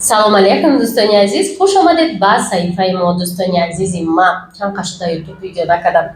Салом алейкум, дӯстони азиз, хуш омадед ба саҳифаи мо. Дӯстони азизи ман, чанд қашта ютуб видео накардам.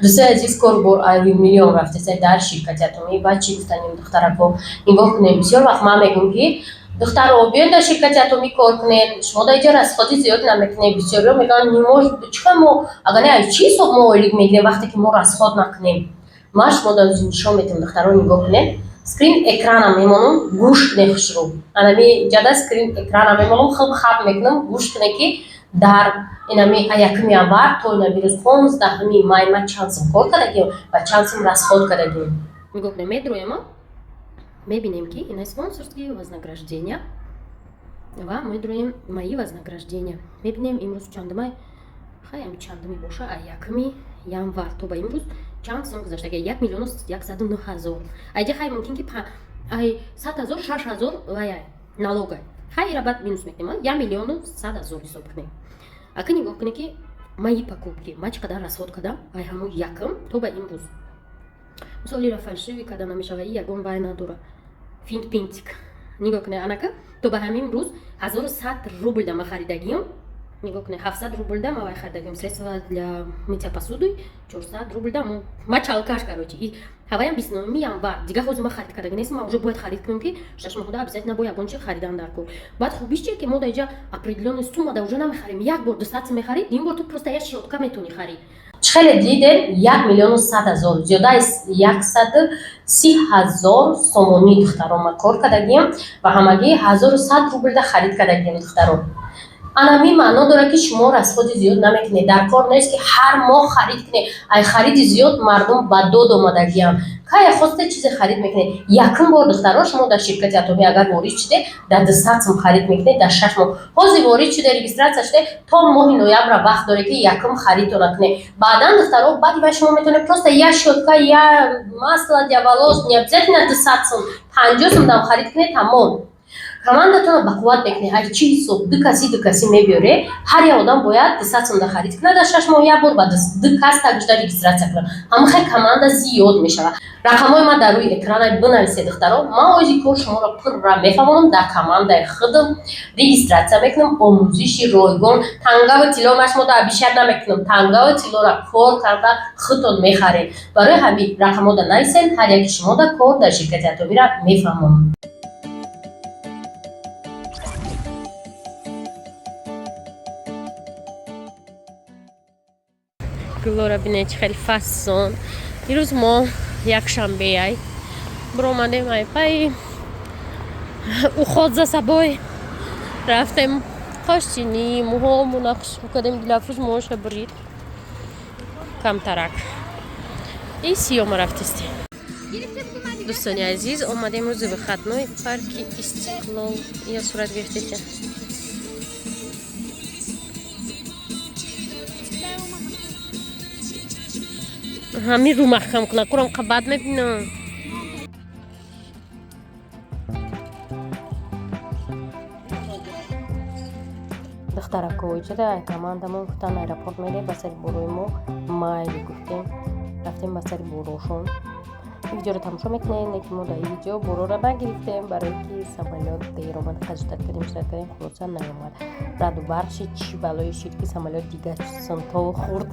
Дӯстони азиз, кор бор айрӯи миллион рафтеса дар ширкати Атомӣ. Ва чӣ гуфтанем, духтарако, нигоҳ кунем. Бисёр вақт ман мегӯм, ки духтаро, биёед дар ширкати Атомӣ кор кунед, шумо дар иҷо расходи зиёд намекунед. Бисёриҳо мегӯянд, не, чӣ мо, агар не, чӣ ҳисоб мо ойлик мегирем, вақте ки мо расход накунем? Ман шумо дар нишон метавам. Духтаро, нигоҳ кунед, скрин экрана мемонам, гӯш кунед хушрӯ. Анами ҷада скрин экрана мемонам, хуб хаб мекунам, гӯш кунед, ки дар инами 1 январ то инами рӯз 15 май ман чанд сум кор кардагим ва чанд сум расход кардагим. Нигоҳ кунед, медроема, мебинем, ки ина спонсорские вознаграждения, ва медроем мои вознаграждения. Мебинем, имрӯз чандумай? Хаям, чандуми боша? А 1 январ то ба имрӯз чанд сум гузаштага? 1 109 000. Айҷа хай, мумкин ки ай 100 000, 6000 вая налога, хайра баъд минус мекунем, 1 100 000 ҳисоб кунем. Ака, нигоҳ кунед, ки мои покупки, ман чӣ қадар расход кардам ай ҳамун якм то ба имрӯз. Мисол, ира фальшивый карда намешава, и ягон вай надора, финт пинтик. Нигоҳ кунед, анака, то ба ҳамин рӯз 1100 рубл да ма харидагиём. Нигоҳ кунед, 700 рубл да ма вай харидагиём, средства для мытья посуды, 400 рубл да мочалкаш. Короче, и ҳаваям 29 январ. Дигар ҳозир ма харид кардаги нестам, ма уже бояд харид кунем, ки 6 моҳда обязательно бо ягон чи харидан дар кор. Баъд хубиш чие, ки мо дар иҷа определённый сумма да уже намехарем. Як бор 200 сум мехарид, ин бор ту просто як щётка метавонӣ харид. Чӣ хеле дидем, 1 100 000, зиёда аз 130 000 сомонӣ, духтаро, ма кор кардагием ва ҳамагӣ 1100 рубл да харид кардагием. Духтаро, анами маъно дорад, ки шумо расходи зиёд намекунед. Дар кор нест, ки ҳар моҳ харид кунед. Ай хариди зиёд мардум ба дод омадагианд. Кая хосте чизе харид мекунед? Якум бор, духтаро, шумо дар ширкати Атомӣ агар ворид шуде, дар 200 сум харид мекунед дар 6 моҳ. Ҳозир ворид шуде, регистрация шуде, то моҳи ноябра вақт доред, ки якум харидтона кунед. Баъдан, духтаро, баъди вай шумо метавонед просто я щётка, я масло для волос, не обязательно 200 сум, 50 сум дам харид кунед, тамом. Командатонро бақувват мекунед. Ай чӣ ҳисоб? Ду каси, ду каси мебиёре, ҳар як одам бояд 200 сум да харид кунад дар 6 моҳ як бор, ба ду кас тагишта регистрация кунад. Ҳамахай команда зиёд мешавад. Рақамҳои ман дар рӯи экрана, бинависед, духтаро. Ман оизи кор шуморо пурра мефаҳмонам, дар командаи худам регистрация мекунам, омӯзиши ройгон. Тангаву тилло ман шумо обещать намекунам, тангаву тиллоро кор карда худтон мехаред. Барои ҳамин рақамҳода нависед, ҳар яки шумо да кор дар ширкати Атомира мефаҳмонам. Гулора бинед, чӣ хеле фасон. Дирӯз мо якшанбеай биромадем, ай пай уход за собой рафтем, қошчинӣ, мӯҳомона хушбӯ кардем. Дилафрӯз мӯҳоша бурид камтарак и сиёма рафтистем. Дӯстони азиз, омадем рӯзи выходной парки Истиқлол. Ё сурат гирифтете? Ҳамин рӯ маҳкам кунад, курам қабат мебинам. Духтарако, иҷода командамон гуфтан, аэропорт мерем ба сари борои мо. Майли, гуфтем, рафтем ба сари борошон. Видеоро тамошо мекунем, лекин мо дар ин видео борора нагирифтем, барое ки самолёт дер омад. Ждать кардем, ждать кардем, хулоса, наомад. Раъду барқ шид, чӣ балое шид, ки самолёт дигар сунтову хӯрд.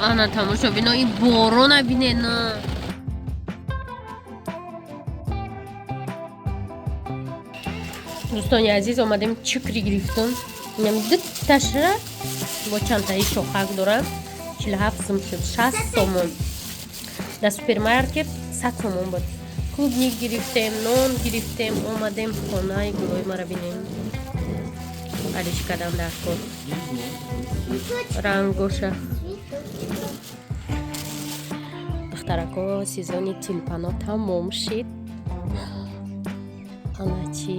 Ана, тамошобино, ин борона бинена. Дӯстони азиз, омадем, чикри гирифтум. Инам дуташра бо чандтаи шохак дорам, 47 сум шуд, 60 сомон. Дар супермаркет 100 сомон буд. Клубник гирифтем, нон гирифтем, омадем хонаи. Гулои мара бинем, алиш кардам дар кор рангоша. Духтарако, сезони тюльпано тамом шид. Ана чи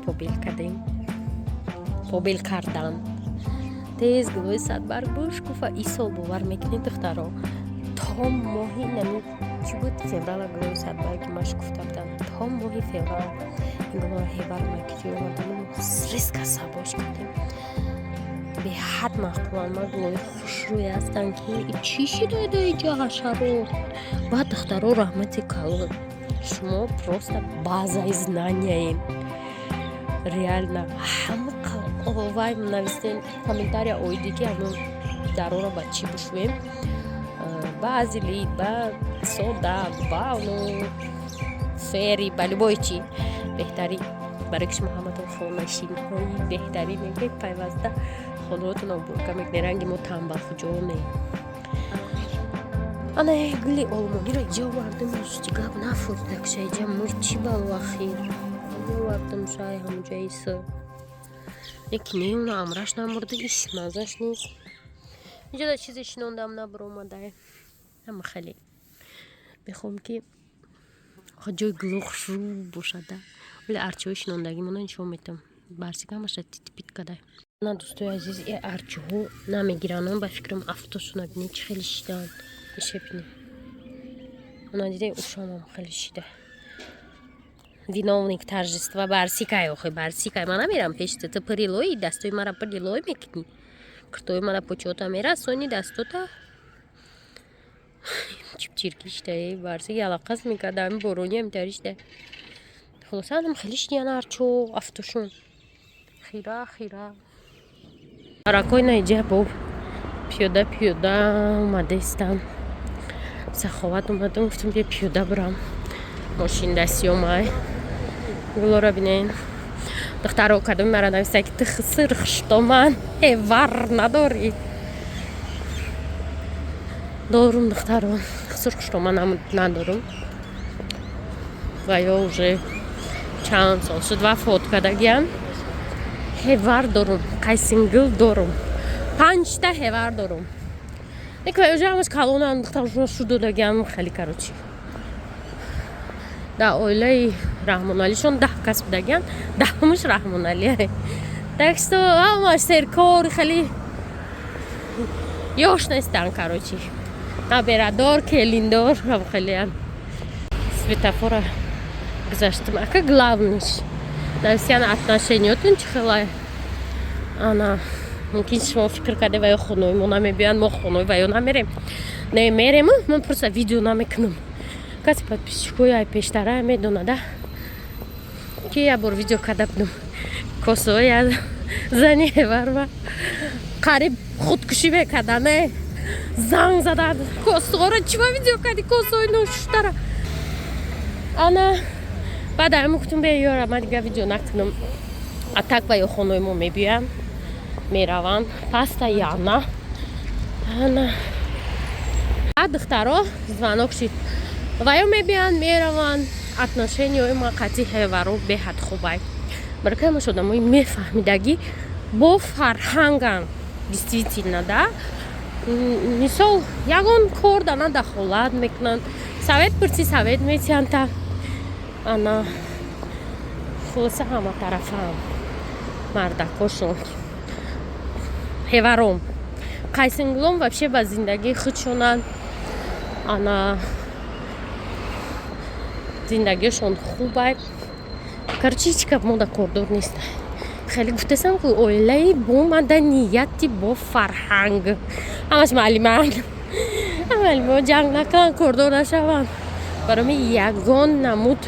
побел кардем, побел кардан тез гулои садбарг бушкуфа. Исол, бовар мекунед, духтаро, то моҳи нами чӣ буд, феврала, гулои садбарги ма шукуфта буданд. То моҳи феврал ин гулҳоро ҳевар ки омадам, резко сабош кардем. Беҳад маъқуланд ма, гулҳои хушрӯй ҳастанд, ки чӣ шидаида иҷа ҳашарот. Баъд, духтаро, раҳмати калон, шумо просто базаи знанияен, реально. Ҳама вай навистен комментария оиди ки ҳамон дароро ба чӣ бишӯем: ба азелит, ба сода, ба ну Фери, ба любой чӣ беҳтарин. Барои ки шумо ҳаматон хонашинҳои беҳтарине, ки пайваста хонаотон уборка мекунед, ранги мо тамбалхуҷоне. Ана гули олмониро иҷа овардам, рости гап, нафурдакша иҷа мурд. Чӣ бало ахир овардам шай ҳамуҷаи с яки не, уна амраш намурда, иш мазаш нест. Иҷода чизе шинондам, набаромадай. Ҳама хеле мехоҳам, ки ҷои гуло хушрӯ бошада, вале арчаҳои шинондагӣ мона нишон метам. Барсик ҳамаша титпит кадай. На, дӯстои азиз, э арчаҳо намегиранд, ба фикрам. Афтошуна бинед, чӣ хеле шидаанд. Ише бинед, она диде, ушамам хеле шида. Виновник торжества Барсикай. Охи, Барсикай, ман намерам пеши ту. Ту пури лои, дастои мара пури лой мекунӣ, куртои мара почота мерасони, дастота чипчирки шидаe. Барсик ялақас мекард, ами борони ҳамитари шида. Хулоса, анам хеле шидиян арчо, афтошун хира хира. Аракои наиҷа бо пиёда пиёда омадаистам. Саховат омадам, гуфтам, бия пиёда бурам, мошин дасти омай. Гулора бинен, духтаро. Кадоми мара нависта, ки ту хисир хуштоман ҳевар надорӣ? Дорум, духтаро, хисир хуштоман надорум ва ё уже чанд сол шуд, вафот кардагиам. Ҳевар дорум, қайсингил дорум, панҷта ҳевар дорум. Уже ҳамаш калонам, духтаршона шудодагиам хеле. Короче, дар оилаи Раҳмоналишон 10 кас будагиан, даҳумаш Раҳмоналия. Так что ҳамаш серкор, хеле ёш нестан. Короче, наберадор, келиндор ҳам хелеам. Светофора гузаштам. Ака, главный ш нависиян, отношениётон чӣ хелай? Ана, мумкин шумо фикр карде, ва ё хонаи мо намебиёянд, мо хонаи ва ё намерем. Не, мерем, ман просто видео намекунам. Каси подписчикои ай пештара медонада, ки як бор видео карда будам, косои зани ҳеварма қариб худкушӣ мекардане, занг зада: «Косоро чима видео кардӣ, косои ношуштара?» Ана, баъд ами гуфтум: «Бе, ёра, ман дига видео накунам». А так ва ё хонаи мо мебиёянд, мераванд постоянно. Ана, духтаро, звонок шид, ва ё мебиёянд, мераванд. Отношенияҳои ма қатъи ҳеваро беҳад хубай, барои ҳамаш одамои мефаҳмидагӣ, бо фарҳангам, действительно да. Мисол, ягон кор да на дахолат мекунанд, совет пурси, совет метиҳанд та. Ана, хулоса, ҳама тарафаам мардакошон, ҳеваром, қайсингулом вообще ба зиндагии худшонанд. Ана, зиндагиашон хубай. Короче, ҳеҷ гап мода кордор нест. Хеле гуфтасам, ки оилаи бо маданияти, бо фарҳанг, ҳамаш маълимаанд. Маълимо ҷанг накунанд, кордор нашаванд. Барои ягон намуд,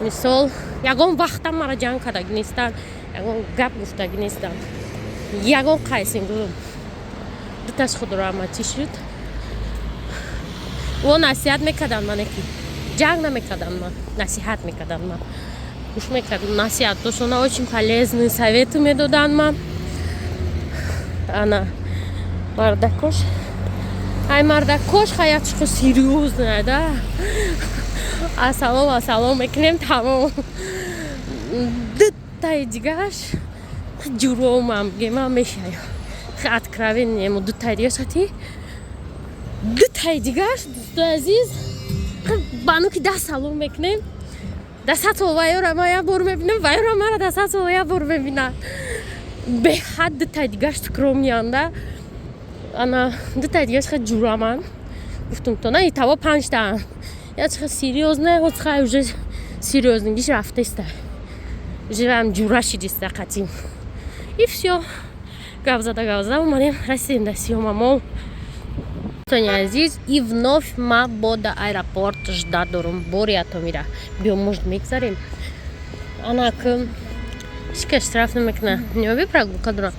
мисол, ягон вақтам мара ҷанг кардагӣ нестанд, ягон гап гуфтагӣ нестанд, ягон қайсингулум. Дуташ худораҳматӣ шуд, о насиҳат мекарданд мане, ки ҷанг намекарданд, ман насиҳат мекарданд, ман гӯш мекардам насиҳатошона, очень полезные советы медоданд ман. Ана, мардакош, ай мардакош хаятшко серьёзная да. Ассалом, ассалом мекунем, тамом. Дутаи дигаш ҷуромам бигем, мешаю откровенно. Дутаи дигаш ати, дутаи дигаш, дӯстои азиз, бану ки даст салом мекунем, да 100 сол вайёра ма як бор мебинам, вайёра мара да 100 сол як бор мебинад. Беҳад дутаи дигаш скромный анда. Ана, дутаи дигаш ха ҷураман, гуфтум то на итаво панҷтаам, я чиха серьёзно, ҳозхай уже. Серьёзный гиш рафтеста, живам ҷура шидиста қатим. И всё, гап зада, гап зада омадем, расидем да Сиёма Мол. Дӯстони азиз, и вновь ма бо да аэропорт ждать дорум бори Атомира. Биё, может, мегзарем, анак ҳичка штраф намекуна. Ниёби прогулка дорам.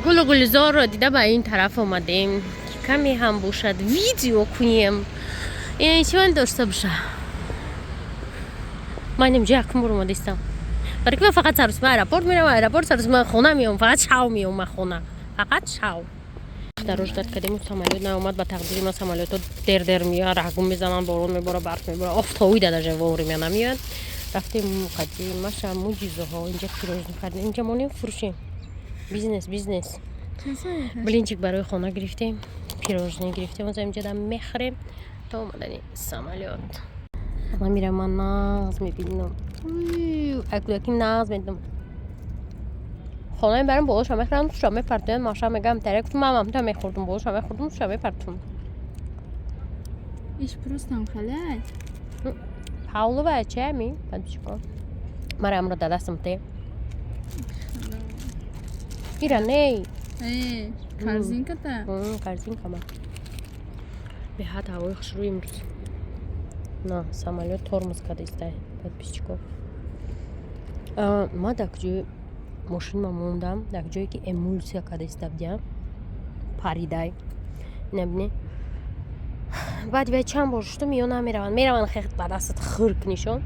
Гулу гулзорро дида, ба ин тараф омадем, ки каме ҳам бошад, видео кунем. Ин чӣ ман дошта боша? Ман инҷо якум бор омадаистам, барои ки ман фақат сарусма аэропорт мерам, аэропорт сарусма хона меом, фақат шав меом ман хона, фақат шав. Даро ждать кардем, самолёт наомад. Ба тақдири ман самолётҳо дер дер меоянд, раҳгум мезананд, борон мебора, барф мебора, офтоби даже вовремя намеоянд. Рафтем қади маша муҷизаҳо. Инҷа пирожни кардем, инҷа монем, фурӯшем, бизнес, бизнес. Блинчик барои хона гирифтем, пирожни гирифтем, оза инҷа дам мехӯрем то омадани самолёт. Ман ман нағз мебинам, ай кӯдаки нағз медидам. Хона мебарам, болоша мехӯрам, туша мепартоям. Маша мегам, таре гуфтум, ман ҳамта мехӯрдум, болоша мехӯрдум, туша мепартум. Иш просто ҳам халай. Павлова чами подписчико, мара амро да дастам те ира ней. Э, корзинката. Корзинка ма. Беҳад ҳавои хушрӯ имрӯз. На самолёт тормоз карда истай. Подписчико, ма дар куҷои мошинма мондам, дар ҷое ки эмулсия карда иста будиям, паридай. Ина бине, баъд вай чанд бор шуштум, ё намераванд, мераванд, хех ба дастат хирк нишон.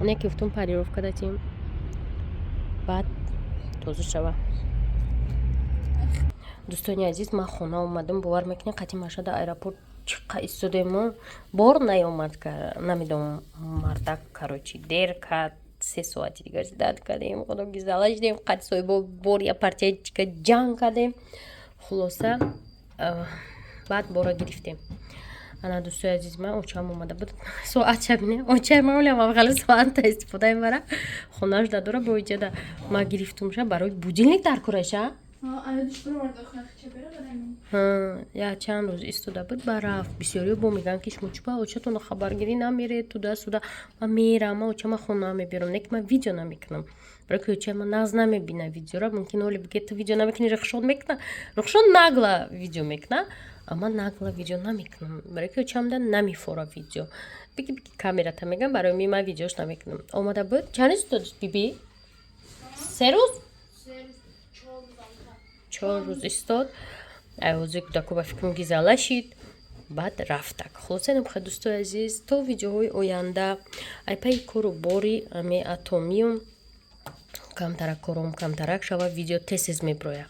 Не ки гуфтум, полировка датим, баъд тоза шава. Дӯстони азиз, ман хона омадам. Бовар мекунед, қати маша дар аэропорт чиқа истодему, бор наёмад. Намедонам, мардак, короче, дер кард, 3 соати дигар ждать кардем. Худо гизала шидем, қати соҳибо бор я партиячка ҷанг кардем. Хулоса, баъд бора гирифтем. Ана, дӯстои азиз, ман очам омада буд. Соат шабине, очаи ман олям хеле соата истифода мебара, хонааш дадора. Бо иҷода ма гирифтумша барои будильник дар кураша. Я чанд рӯз истода буд, ба рафт. Бисёриё бо мегӯянд, ки шумо чӯба очатонро хабаргирӣ намеред, туда суда. Ман мерам, ман очама хона мебирам, не ки ман видео намекунам, барои ки очаи ман нағз намебина видеора. Мумкин оли биге: «Ту видео намекунӣ». Рухшон мекуна, Рухшон нагло видео мекуна, а ман нагло видео намекунам, барои ки очамда намефора видео. Биги, биги камерата, мегам, барои ми ман видеош намекунам. Омада буд. Чанд рӯз истод, биби? 3 рӯз, 4 рӯз истод. Айҳозир кӯдако ба фикрам гизала шид, баъд рафтак. Хулоса, инам хел, дӯстои азиз, то видеоҳои оянда. Ай пайи кору бори ами Атомиюм камтарак, кором камтарак шава, видео тез тез меброяд.